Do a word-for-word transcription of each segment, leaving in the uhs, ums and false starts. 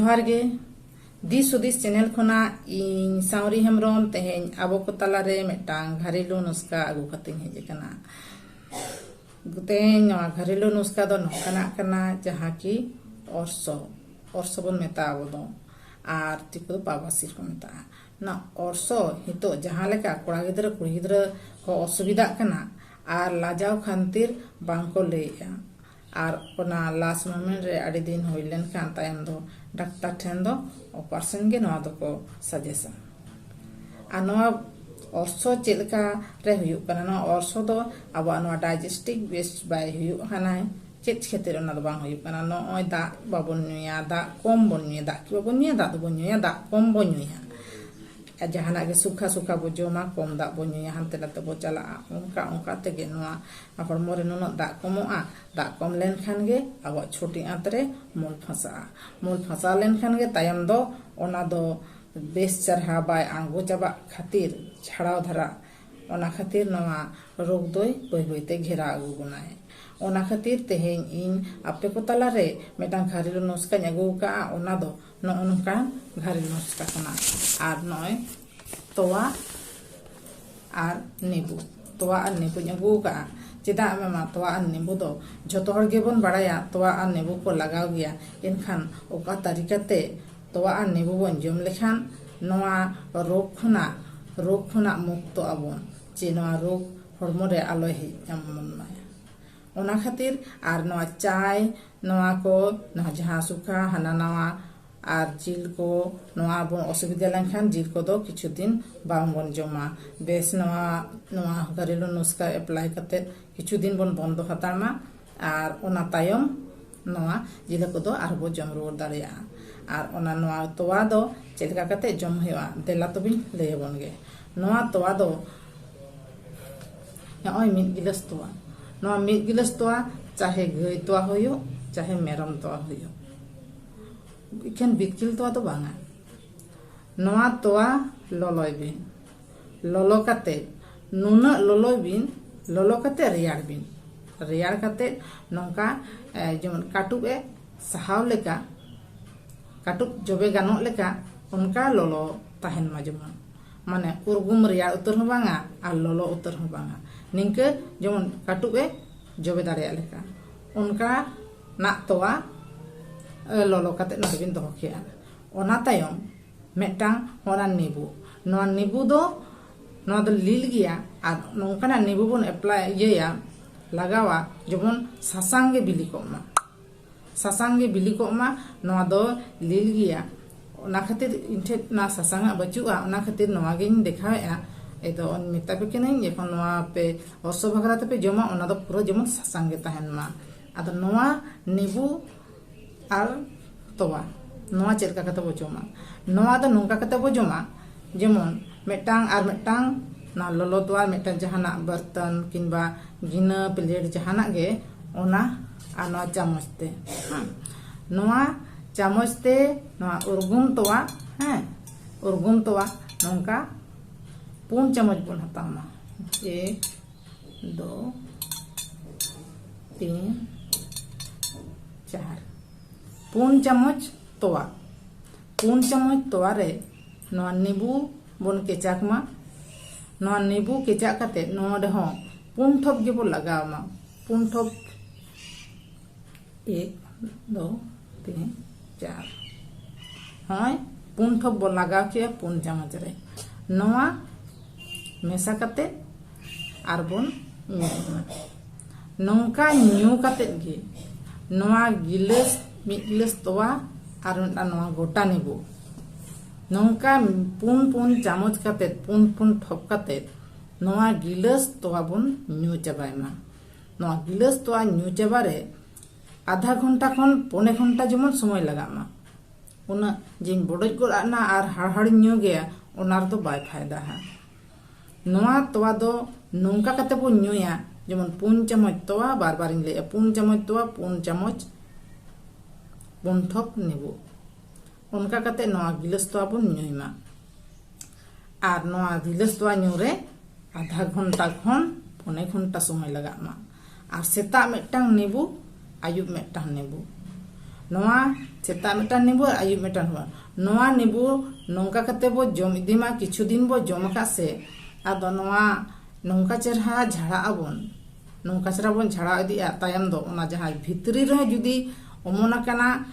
ᱡᱚᱦᱟᱨ ᱜᱮ, ᱫᱤᱥ ᱦᱩᱫᱤᱥ ᱪᱮᱱᱮᱞ ᱠᱷᱚᱱᱟᱜ ᱤᱧ ᱥᱟᱣᱨᱤ ᱦᱮᱢᱵᱨᱚᱢ ᱛᱮᱦᱮᱧ ᱟᱵᱚ ᱠᱚ ᱛᱟᱞᱟᱨᱮ ᱢᱤᱫᱴᱟᱝ ᱜᱷᱟᱨᱮᱞᱩ ᱱᱩᱥᱠᱟ ᱟᱹᱜᱩ ᱠᱟᱛᱮᱧ ᱦᱮᱡ ᱟᱠᱟᱱᱟ᱾ ᱛᱮᱦᱮᱧ ᱱᱚᱣᱟ ᱜᱷᱟᱨᱮᱞᱩ ᱱᱩᱥᱠᱟ ᱫᱚ ᱱᱚᱝᱠᱟᱱᱟᱜ ᱠᱟᱱᱟ, ᱡᱟᱦᱟᱸ ᱠᱤ ᱚᱨᱥᱚ, ᱚᱨᱥᱚ ᱵᱚᱱ ᱢᱮᱛᱟᱜᱼᱟ ᱟᱵᱚ ᱫᱚ, ᱟᱨ ᱫᱤᱠᱩ ᱫᱚ ᱵᱟᱵᱟᱥᱤᱨ ᱠᱚ ᱢᱮᱛᱟᱜᱼᱟ᱾ ᱱᱚᱣᱟ ᱚᱨᱥᱚ ᱱᱤᱛᱚᱜ ᱡᱟᱦᱟᱸ ᱞᱮᱠᱟ ᱠᱚᱲᱟ ᱜᱤᱫᱽᱨᱟᱹ ᱠᱩᱲᱤ ᱜᱤᱫᱽᱨᱟᱹ ᱠᱚ ᱚᱥᱩᱵᱤᱫᱷᱟᱜ ᱠᱟᱱᱟ, ᱟᱨ ᱞᱟᱡᱟᱣ ᱠᱷᱟᱹᱛᱤᱨ ᱵᱟᱝ ᱠᱚ ᱞᱟᱹᱭᱮᱜᱼᱟ, ᱟᱨ ᱚᱱᱟ ᱞᱟᱥᱴ ᱢᱳᱢᱮᱱᱴ ᱨᱮ ᱟᱹᱰᱤ ᱫᱤᱱ ᱦᱩᱭ ᱞᱮᱱᱠᱷᱟᱱ ᱛᱟᱭᱚᱢ ᱫᱚ ᱰᱟᱠᱛᱟᱨ ᱴᱷᱮᱱ ᱫᱚ ᱚᱯᱟᱨᱮᱥᱚᱱ ᱜᱮ ᱱᱚᱣᱟ ᱫᱚᱠᱚ ᱥᱟᱡᱮᱥᱟ᱾ ᱟᱨ ᱱᱚᱣᱟ ᱚᱨᱥᱚ ᱪᱮᱫ ᱞᱮᱠᱟ ᱨᱮ ᱦᱩᱭᱩᱜ ᱠᱟᱱᱟ? ᱱᱚᱣᱟ ᱚᱨᱥᱚ ᱫᱚ ᱟᱵᱚᱣᱟᱜ ᱱᱚᱣᱟ ᱰᱟᱭᱡᱮᱥᱴᱤᱠ ᱵᱮᱥ ᱵᱟᱭ ᱦᱩᱭᱩᱜ ᱠᱟᱱᱟ᱾ ᱪᱮᱫ ᱠᱷᱟᱹᱛᱤᱨ ᱚᱱᱟ ᱫᱚ ᱵᱟᱝ ᱦᱩᱭᱩᱜ ᱠᱟᱱᱟ? ᱱᱚᱜᱼᱚᱭ ᱫᱟᱜ ᱵᱟᱵᱚᱱ ᱧᱩᱭᱟ, ᱫᱟᱜ ᱠᱚᱢ ᱵᱚᱱ ᱧᱩᱭᱟ, ᱫᱟᱜ ᱠᱤ ᱵᱟᱵᱚᱱ ᱧᱩᱭᱟ? ᱫᱟᱜ ᱫᱚᱵᱚᱱ ᱧᱩᱭᱟ, ᱫᱟᱜ ᱠᱚᱢ ᱵᱚᱱ ᱧᱩᱭᱟ᱾ ᱟᱨ ᱡᱟᱦᱟᱱᱟᱜ ᱜᱮ ᱥᱩᱠᱷᱟ ᱥᱩᱠᱷᱟ ᱵᱚ ᱡᱚᱢᱟ, ᱠᱚᱢ ᱫᱟᱜ ᱵᱚ ᱧᱩᱭᱟ, ᱦᱟᱱᱛᱮ ᱱᱟᱛᱮ ᱵᱚ ᱪᱟᱞᱟᱜᱼᱟ, ᱚᱱᱠᱟ ᱚᱱᱠᱟ ᱛᱮᱜᱮ ᱱᱚᱣᱟ ᱦᱚᱲᱢᱚ ᱨᱮ ᱱᱩᱱᱟᱹᱜ ᱫᱟᱜ ᱠᱚᱢᱚᱜᱼᱟ᱾ ᱫᱟᱜ ᱠᱚᱢ ᱞᱮᱱᱠᱷᱟᱱ ᱜᱮ ᱟᱵᱚᱣᱟᱜ ᱪᱷᱚᱴᱤ ᱟᱸᱛ ᱨᱮ ᱢᱚᱞ ᱯᱷᱟᱥᱟᱜᱼᱟ᱾ ᱢᱚᱞ ᱯᱷᱟᱥᱟᱣ ᱞᱮᱱᱠᱷᱟᱱ ᱜᱮ ᱛᱟᱭᱚᱢ ᱫᱚ ᱚᱱᱟ ᱫᱚ ᱵᱮᱥ ᱪᱮᱨᱦᱟ ᱵᱟᱭ ᱟᱬᱜᱚ ᱪᱟᱵᱟᱜ ᱠᱷᱟᱹᱛᱤᱨ, ᱪᱷᱟᱲᱟᱣ ᱫᱷᱟᱨᱟ, ᱚᱱᱟ ᱠᱷᱟᱹᱛᱤᱨ ᱱᱚᱣᱟ ᱨᱳᱜᱽ ᱫᱚᱭ ᱵᱟᱹᱭ ᱵᱟᱹᱭᱛᱮ ᱜᱷᱮᱨᱟᱣ ᱟᱹᱜᱩ ᱵᱚᱱᱟᱭ᱾ ᱚᱱᱟ ᱠᱷᱟᱹᱛᱤᱨ ᱛᱮᱦᱮᱧ ᱤᱧ ᱟᱯᱮ ᱠᱚ ᱛᱟᱞᱟᱨᱮ ᱢᱤᱫᱴᱟᱝ ᱜᱷᱟᱨᱮᱞᱩ ᱱᱩᱥᱠᱟᱧ ᱟᱹᱜᱩ ᱟᱠᱟᱫᱼᱟ᱾ ᱚᱱᱟ ᱫᱚ ᱱᱚᱜᱼᱚ ᱱᱚᱝᱠᱟ ᱜᱷᱟᱨᱮᱞᱩ ᱱᱩᱥᱠᱟ ᱠᱟᱱᱟ᱾ ᱟᱨ ᱱᱚᱜᱼᱚᱭ ᱛᱚᱣᱟ ᱟᱨ ᱱᱮᱵᱩ, ᱛᱚᱣᱟ ᱟᱨ ᱱᱮᱵᱩᱧ ᱟᱹᱜᱩ ᱟᱠᱟᱫᱼᱟ᱾ ᱪᱮᱫᱟᱜ ᱮᱢ ᱮᱢᱟ? ᱛᱚᱣᱟ ᱟᱨ ᱱᱮᱵᱩ ᱫᱚ ᱡᱷᱚᱛᱚ ᱦᱚᱲ ᱜᱮᱵᱚᱱ ᱵᱟᱲᱟᱭᱟ, ᱛᱚᱣᱟ ᱟᱨ ᱱᱮᱵᱩ ᱠᱚ ᱞᱟᱜᱟᱣ ᱜᱮᱭᱟ᱾ ᱮᱱᱠᱷᱟᱱ ᱚᱠᱟ ᱛᱟᱹᱨᱤᱠᱟᱛᱮ ᱛᱚᱣᱟ ᱟᱨ ᱱᱮᱵᱩ ᱵᱚᱱ ᱡᱚᱢ ᱞᱮᱠᱷᱟᱱ ᱱᱚᱣᱟ ᱨᱳᱜᱽ ᱠᱷᱚᱱᱟᱜ, ᱨᱳᱜᱽ ᱠᱷᱚᱱᱟᱜ ᱢᱩᱠᱛᱚ ᱟᱵᱚᱱ, ᱪᱮ ᱱᱚᱣᱟ ᱨᱳᱜᱽ ᱦᱚᱲᱢᱚ ᱨᱮ ᱟᱞᱚᱭ ᱦᱮᱡ ᱟᱵᱚᱱ ᱢᱟ᱾ ᱚᱱᱟ ᱠᱷᱟᱹᱛᱤᱨ ᱟᱨ ᱱᱚᱣᱟ ᱪᱟᱭ, ᱱᱚᱣᱟ ᱠᱚ, ᱱᱚᱣᱟ ᱡᱟᱦᱟᱸ ᱥᱩᱠᱷᱟ ᱦᱟᱱᱟ ᱱᱟᱣᱟ ᱟᱨ ᱡᱤᱞ ᱠᱚ, ᱱᱚᱣᱟ ᱵᱚᱱ ᱚᱥᱩᱵᱤᱫᱷᱟ ᱞᱮᱱᱠᱷᱟᱱ ᱡᱤᱞ ᱠᱚᱫᱚ ᱠᱤᱪᱷᱩ ᱫᱤᱱ ᱵᱟᱝ ᱵᱚᱱ ᱡᱚᱢᱟ᱾ ᱵᱮᱥ, ᱱᱚᱣᱟ, ᱱᱚᱣᱟ ᱜᱷᱟᱨᱮᱞᱩ ᱱᱩᱥᱠᱟ ᱮᱯᱞᱟᱭ ᱠᱟᱛᱮ ᱠᱤᱪᱷᱩ ᱫᱤᱱ ᱵᱚᱱ ᱵᱚᱱᱫᱚ ᱦᱟᱛᱟᱲ ᱢᱟ, ᱟᱨ ᱚᱱᱟ ᱛᱟᱭᱚᱢ ᱱᱚᱣᱟ ᱡᱤᱞ ᱦᱟᱹᱠᱩ ᱫᱚ ᱟᱨᱦᱚᱸ ᱵᱚ ᱡᱚᱢ ᱨᱩᱣᱟᱹᱲ ᱫᱟᱲᱮᱭᱟᱜᱼᱟ᱾ ᱟᱨ ᱚᱱᱟ, ᱱᱚᱣᱟ ᱛᱚᱣᱟ ᱫᱚ ᱪᱮᱫ ᱞᱮᱠᱟ ᱠᱟᱛᱮ ᱡᱚᱢ ᱦᱩᱭᱩᱜᱼᱟ, ᱫᱮᱞᱟ ᱛᱚᱵᱮᱧ ᱞᱟᱹᱭ ᱟᱵᱚᱱ ᱜᱮ᱾ ᱱᱚᱣᱟ ᱛᱚᱣᱟ ᱫᱚ ᱱᱚᱜᱼᱚᱭ ᱢᱤᱫ ᱜᱤᱞᱟᱹᱥ ᱛᱚᱣᱟ, ᱱᱚᱣᱟ ᱢᱤᱫ ᱜᱤᱞᱟᱹᱥ ᱛᱚᱣᱟ, ᱪᱟᱦᱮ ᱜᱟᱹᱭ ᱛᱚᱣᱟ ᱦᱩᱭᱩᱜ, ᱪᱟᱦᱮ ᱢᱮᱨᱚᱢ ᱛᱚᱣᱟ ᱦᱩᱭᱩᱜ, ᱮᱠᱷᱮᱱ ᱵᱤᱛᱠᱤᱞ ᱛᱚᱣᱟ ᱫᱚ ᱵᱟᱝᱟ᱾ ᱱᱚᱣᱟ ᱛᱚᱣᱟ ᱞᱚᱞᱚᱭ ᱵᱤᱱ, ᱞᱚᱞᱚ ᱠᱟᱛᱮ, ᱱᱩᱱᱟᱹᱜ ᱞᱚᱞᱚᱭ ᱵᱤᱱ, ᱞᱚᱞᱚ ᱠᱟᱛᱮ ᱨᱮᱭᱟᱲ ᱵᱤᱱ᱾ ᱨᱮᱭᱟᱲ ᱠᱟᱛᱮ ᱱᱚᱝᱠᱟ, ᱮ, ᱡᱮᱢᱚᱱ ᱠᱟᱹᱴᱩᱵ ᱮ ᱥᱟᱦᱟᱣ ᱞᱮᱠᱟ, ᱠᱟᱹᱴᱩᱵ ᱡᱚᱵᱮ ᱜᱟᱱᱚᱜ ᱞᱮᱠᱟ ᱚᱱᱠᱟ ᱞᱚᱞᱚ ᱛᱟᱦᱮᱱ ᱢᱟ᱾ ᱡᱮᱢᱚᱱ ᱢᱟᱱᱮ ᱩᱨᱜᱩᱢ ᱨᱮᱭᱟᱲ ᱩᱛᱟᱹᱨ ᱦᱚᱸ ᱵᱟᱝᱟ ᱟᱨ ᱞᱚᱞᱚ ᱩᱛᱟᱹᱨ ᱦᱚᱸ ᱵᱟᱝᱟ, ᱱᱤᱝᱠᱟᱹ ᱡᱮᱢᱚᱱ ᱠᱟᱹᱴᱩᱵ ᱮ ᱡᱚᱵᱮ ᱫᱟᱲᱮᱭᱟᱜ ᱞᱮᱠᱟ ᱚᱱᱠᱟᱱᱟᱜ ᱛᱚᱣᱟ ᱞᱚᱞᱚ ᱠᱟᱛᱮ ᱱᱚᱰᱮ ᱵᱤᱱ ᱫᱚᱦᱚ ᱠᱮᱜᱼᱟ᱾ ᱚᱱᱟ ᱛᱟᱭᱚᱢ ᱢᱤᱫᱴᱟᱝ ᱚᱱᱟ ᱱᱤᱵᱩ, ᱱᱚᱣᱟ ᱱᱤᱵᱩ ᱫᱚ ᱱᱚᱣᱟ ᱫᱚ ᱞᱤᱞ ᱜᱮᱭᱟ ᱟᱨ ᱱᱚᱝᱠᱟᱱᱟᱜ ᱱᱤᱵᱩ ᱵᱚᱱ ᱮᱯᱞᱟᱭ ᱤᱭᱟᱹᱭᱟ, ᱞᱟᱜᱟᱣᱟ, ᱡᱮᱢᱚᱱ ᱥᱟᱥᱟᱝ ᱜᱮ ᱵᱤᱞᱤ ᱠᱚᱜ ᱢᱟ, ᱥᱟᱥᱟᱝ ᱜᱮ ᱵᱤᱞᱤ ᱠᱚᱜ ᱢᱟ᱾ ᱱᱚᱣᱟ ᱫᱚ ᱞᱤᱞ ᱜᱮᱭᱟ, ᱚᱱᱟ ᱠᱷᱟᱹᱛᱤᱨ ᱤᱧ ᱴᱷᱮᱱ ᱚᱱᱟ ᱥᱟᱥᱟᱝ ᱟᱜ ᱵᱟᱹᱪᱩᱜᱼᱟ, ᱚᱱᱟ ᱠᱷᱟᱹᱛᱤᱨ ᱱᱚᱣᱟ ᱜᱤᱧ ᱫᱮᱠᱷᱟᱣᱮᱫᱼᱟ᱾ ᱮᱫᱚ ᱢᱮᱛᱟ ᱯᱮ ᱠᱟᱹᱱᱟᱹᱧ, ᱡᱚᱠᱷᱚᱱ ᱱᱚᱣᱟ ᱯᱮ ᱚᱥᱚ ᱵᱷᱟᱜᱽᱨᱟ ᱛᱮᱯᱮ ᱡᱚᱢᱟ, ᱚᱱᱟ ᱫᱚ ᱯᱩᱨᱟᱹ ᱡᱮᱢᱚᱱ ᱥᱟᱥᱟᱝ ᱜᱮ ᱛᱟᱦᱮᱱ ᱢᱟ᱾ ᱟᱫᱚ ᱱᱚᱣᱟ ᱱᱤᱵᱩ ᱟᱨ ᱛᱚᱣᱟ, ᱱᱚᱣᱟ ᱪᱮᱫ ᱞᱮᱠᱟ ᱠᱟᱛᱮ ᱵᱚ ᱡᱚᱢᱟ? ᱱᱚᱣᱟ ᱫᱚ ᱱᱚᱝᱠᱟ ᱠᱟᱛᱮ ᱵᱚ ᱡᱚᱢᱟ, ᱡᱮᱢᱚᱱ ᱢᱤᱫᱴᱟᱝ ᱟᱨ ᱢᱤᱫᱴᱟᱝ, ᱱᱚᱣᱟ ᱞᱚᱞᱚ ᱛᱚᱣᱟ ᱢᱤᱫᱴᱟᱝ ᱡᱟᱦᱟᱱᱟᱜ ᱵᱟᱨᱛᱚᱱ ᱠᱤᱝᱵᱟ ᱜᱤᱱᱟᱹ ᱯᱞᱮᱴ ᱡᱟᱦᱟᱱᱟᱜ ᱜᱮ, ᱚᱱᱟ ᱟᱨ ᱱᱚᱣᱟ ᱪᱟᱢᱚᱪ ᱛᱮ, ᱦᱮᱸ, ᱱᱚᱣᱟ ᱪᱟᱢᱚᱪ ᱛᱮ ᱱᱚᱣᱟ ᱩᱨᱜᱩᱢ ᱛᱚᱣᱟ, ᱦᱮᱸ, ᱩᱨᱜᱩᱢ ᱛᱚᱣᱟ ᱱᱚᱝᱠᱟ ᱯᱩᱱ ᱪᱟᱢᱚᱪ ᱵᱚᱱ ᱦᱟᱛᱟᱣ ᱢᱟ᱾ ᱮᱠ, ᱫᱩ, ᱛᱤᱱ, ᱪᱟᱨ᱾ ᱯᱩᱱ ᱪᱟᱢᱚᱪ ᱛᱚᱣᱟ, ᱯᱩᱱ ᱪᱟᱢᱚᱪ ᱛᱚᱣᱟ ᱨᱮ ᱱᱚᱣᱟ ᱱᱤᱵᱩ ᱵᱚᱱ ᱠᱮᱪᱟᱠ ᱢᱟ᱾ ᱱᱚᱣᱟ ᱱᱤᱵᱩ ᱠᱮᱪᱟᱜ ᱠᱟᱛᱮ ᱱᱚᱰᱮ ᱦᱚᱸ ᱯᱩᱱ ᱴᱷᱚᱯ ᱜᱮᱵᱚ ᱞᱟᱜᱟᱣ ᱢᱟ, ᱯᱩᱱ ᱴᱷᱚᱯ᱾ ᱮᱠ, ᱫᱩ, ᱛᱤᱱ, ᱪᱟᱨ᱾ ᱦᱚᱸᱜᱼᱚᱭ ᱯᱩᱱ ᱴᱷᱚᱯ ᱵᱚ ᱞᱟᱜᱟᱣ ᱠᱮᱜᱼᱟ ᱯᱩᱱ ᱪᱟᱢᱚᱪ ᱨᱮ᱾ ᱱᱚᱣᱟ ᱢᱮᱥᱟ ᱠᱟᱛᱮ ᱟᱨ ᱵᱚᱱ ᱧᱩᱭ ᱢᱟ᱾ ᱱᱚᱝᱠᱟ ᱧᱩ ᱠᱟᱛᱮ ᱜᱮ ᱱᱚᱣᱟ ᱜᱤᱞᱟᱹᱥ, ᱢᱤᱫ ᱜᱤᱞᱟᱹᱥ ᱛᱚᱣᱟ ᱟᱨ ᱢᱤᱫᱴᱟᱝ ᱱᱚᱣᱟ ᱜᱚᱴᱟ ᱱᱤᱵᱩ, ᱱᱚᱝᱠᱟ ᱯᱩᱱ ᱯᱩᱱ ᱪᱟᱢᱚᱪ ᱠᱟᱛᱮ, ᱯᱩᱱ ᱯᱩᱱ ᱴᱷᱚᱯ ᱠᱟᱛᱮ ᱱᱚᱣᱟ ᱜᱤᱞᱟᱹᱥ ᱛᱚᱣᱟ ᱵᱚᱱ ᱧᱩ ᱪᱟᱵᱟᱭ ᱢᱟ᱾ ᱱᱚᱣᱟ ᱜᱤᱞᱟᱹᱥ ᱛᱚᱣᱟ ᱧᱩ ᱪᱟᱵᱟ ᱨᱮ ᱟᱫᱷᱟ ᱜᱷᱚᱱᱴᱟ ᱠᱷᱚᱱ ᱯᱚᱱᱮ ᱜᱷᱚᱱᱴᱟ ᱡᱮᱢᱚᱱ ᱥᱚᱢᱚᱭ ᱞᱟᱜᱟᱜ ᱢᱟ᱾ ᱩᱱᱟᱹᱜ ᱡᱮᱧ ᱵᱚᱰᱚᱡ ᱜᱚᱫ ᱟᱫ ᱱᱟ ᱟᱨ ᱦᱟᱲᱦᱟᱲᱤᱧ ᱧᱩ ᱜᱮᱭᱟ, ᱚᱱᱟ ᱨᱮᱫᱚ ᱵᱟᱭ ᱯᱷᱟᱭᱫᱟ ᱦᱟ᱾ ᱱᱚᱣᱟ ᱛᱚᱣᱟ ᱫᱚ ᱱᱚᱝᱠᱟ ᱠᱟᱛᱮ ᱵᱚᱱ ᱧᱩᱭᱟ, ᱡᱮᱢᱚᱱ ᱯᱩᱱ ᱪᱟᱢᱚᱪ ᱛᱚᱣᱟ, ᱵᱟᱨ ᱵᱟᱨᱤᱧ ᱞᱟᱹᱭᱮᱜᱼᱟ, ᱯᱩᱱ ᱪᱟᱢᱚᱪ ᱛᱚᱣᱟ, ᱯᱩᱱ ᱪᱟᱢᱚᱪ, ᱯᱩᱱ ᱴᱷᱚᱯ ᱱᱤᱵᱩ᱾ ᱚᱱᱠᱟ ᱠᱟᱛᱮ ᱱᱚᱣᱟ ᱜᱤᱞᱟᱹᱥ ᱛᱚᱣᱟ ᱵᱚᱱ ᱧᱩᱭ ᱢᱟ᱾ ᱟᱨ ᱱᱚᱣᱟ ᱜᱤᱞᱟᱹᱥ ᱛᱚᱣᱟ ᱧᱩ ᱨᱮ ᱟᱫᱷᱟ ᱜᱷᱚᱱᱴᱟ ᱠᱷᱚᱱ ᱯᱚᱱᱮ ᱜᱷᱚᱱᱴᱟ ᱥᱚᱢᱚᱭ ᱞᱟᱜᱟᱜ ᱢᱟ᱾ ᱟᱨ ᱥᱮᱛᱟᱜ ᱢᱤᱫᱴᱟᱝ ᱱᱤᱵᱩ, ᱟᱹᱭᱩᱵ ᱢᱤᱫᱴᱟᱝ ᱱᱤᱵᱩ᱾ ᱱᱚᱣᱟ ᱥᱮᱛᱟᱜ ᱢᱤᱫᱴᱟᱝ ᱱᱤᱵᱩ ᱟᱨ ᱟᱹᱭᱩᱵ ᱢᱤᱫᱴᱟᱝ ᱱᱤᱵᱩ᱾ ᱱᱚᱣᱟ ᱱᱤᱵᱩ ᱱᱚᱝᱠᱟ ᱠᱟᱛᱮ ᱵᱚ ᱡᱚᱢ ᱤᱫᱤ ᱢᱟ, ᱠᱤᱪᱷᱩ ᱫᱤᱱ ᱵᱚ ᱡᱚᱢ ᱟᱠᱟᱫ ᱥᱮ, ᱟᱫᱚ ᱱᱚᱣᱟ ᱱᱚᱝᱠᱟ ᱪᱮᱨᱦᱟ ᱡᱷᱟᱲᱟᱜ ᱟᱵᱚᱱ, ᱱᱚᱝᱠᱟ ᱪᱮᱨᱦᱟ ᱵᱚᱱ ᱡᱷᱟᱲᱟᱣ ᱤᱫᱤᱜᱼᱟ᱾ ᱛᱟᱭᱚᱢ ᱫᱚ ᱚᱱᱟ ᱡᱟᱦᱟᱸ ᱵᱷᱤᱛᱨᱤ ᱨᱮᱦᱚᱸ ᱡᱩᱫᱤ ᱚᱢᱚᱱ ᱟᱠᱟᱱᱟ,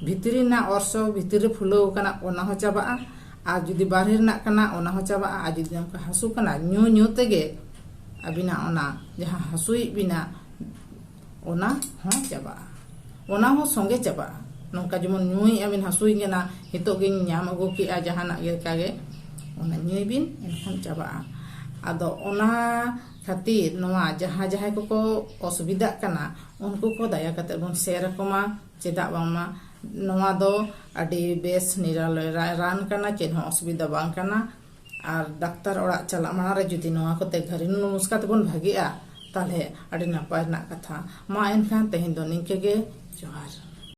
ᱵᱷᱤᱛᱨᱤ ᱨᱮᱱᱟᱜ ᱚᱨᱥᱚ ᱵᱷᱤᱛᱨᱤ ᱨᱮ ᱯᱷᱩᱞᱟᱹᱣ ᱟᱠᱟᱱᱟ, ᱚᱱᱟ ᱦᱚᱸ ᱪᱟᱵᱟᱜᱼᱟ᱾ ᱟᱨ ᱡᱩᱫᱤ ᱵᱟᱨᱦᱮ ᱨᱮᱱᱟᱜ ᱠᱟᱱᱟ, ᱚᱱᱟ ᱦᱚᱸ ᱪᱟᱵᱟᱜᱼᱟ᱾ ᱟᱨ ᱡᱩᱫᱤ ᱚᱱᱠᱟ ᱦᱟᱹᱥᱩ ᱠᱟᱱᱟ, ᱧᱩ ᱧᱩ ᱛᱮᱜᱮ ᱟᱹᱵᱤᱱᱟᱜ ᱚᱱᱟ ᱡᱟᱦᱟᱸ ᱦᱟᱹᱥᱩᱭᱮᱫ ᱵᱤᱱᱟ, ᱚᱱᱟ ᱦᱚᱸ ᱪᱟᱵᱟᱜᱼᱟ, ᱚᱱᱟ ᱦᱚᱸ ᱥᱚᱸᱜᱮ ᱪᱟᱵᱟᱜᱼᱟ᱾ ᱱᱚᱝᱠᱟ ᱡᱮᱢᱚᱱ ᱧᱩᱭᱮᱫᱼᱟ ᱵᱤᱱ, ᱦᱟᱹᱥᱩᱭᱮ ᱠᱟᱱᱟ, ᱱᱤᱛᱚᱜ ᱜᱤᱧ ᱧᱟᱢ ᱟᱹᱜᱩ ᱠᱮᱫᱼᱟ ᱡᱟᱦᱟᱱᱟᱜ ᱜᱮ ᱞᱮᱠᱟᱜᱮ, ᱚᱱᱟ ᱧᱩᱭ ᱵᱤᱱ, ᱮᱱᱠᱷᱟᱱ ᱪᱟᱵᱟᱜᱼᱟ᱾ ᱟᱫᱚ ᱚᱱᱟ ᱠᱷᱟᱹᱛᱤᱨ ᱱᱚᱣᱟ ᱡᱟᱦᱟᱸ ᱡᱟᱦᱟᱸᱭ ᱠᱚᱠᱚ ᱚᱥᱩᱵᱤᱫᱷᱟᱜ ᱠᱟᱱᱟ, ᱩᱱᱠᱩ ᱠᱚ ᱫᱟᱭᱟ ᱠᱟᱛᱮ ᱵᱚᱱ ᱥᱮᱭᱟᱨ ᱟᱠᱚ ᱢᱟ᱾ ᱪᱮᱫᱟᱜ ᱵᱟᱝᱢᱟ ᱱᱚᱣᱟ ᱫᱚ ᱟᱹᱰᱤ ᱵᱮᱥ ᱱᱤᱨᱟᱞᱚᱭ ᱨᱟ- ᱨᱟᱱ ᱠᱟᱱᱟ, ᱪᱮᱫ ᱦᱚᱸ ᱚᱥᱩᱵᱤᱫᱷᱟ ᱵᱟᱝ ᱠᱟᱱᱟ᱾ ᱟᱨ ᱰᱟᱠᱛᱟᱨ ᱚᱲᱟᱜ ᱪᱟᱞᱟᱜ ᱢᱟᱲᱟᱝ ᱨᱮ ᱡᱩᱫᱤ ᱱᱚᱣᱟ ᱠᱚᱛᱮ ᱜᱷᱟᱹᱨᱤ ᱱᱩᱥᱠᱟ ᱛᱮᱵᱚᱱ ᱵᱷᱟᱜᱮᱜᱼᱟ, ᱛᱟᱦᱚᱞᱮ ᱟᱹᱰᱤ ᱱᱟᱯᱟᱭ ᱨᱮᱱᱟᱜ ᱠᱟᱛᱷᱟ᱾ ᱢᱟ ᱮᱱᱠᱷᱟᱱ ᱛᱮᱦᱮᱧ ᱫᱚ ᱱᱤᱝᱠᱟᱹ ᱜᱮ᱾ ᱡᱚᱦᱟᱨ᱾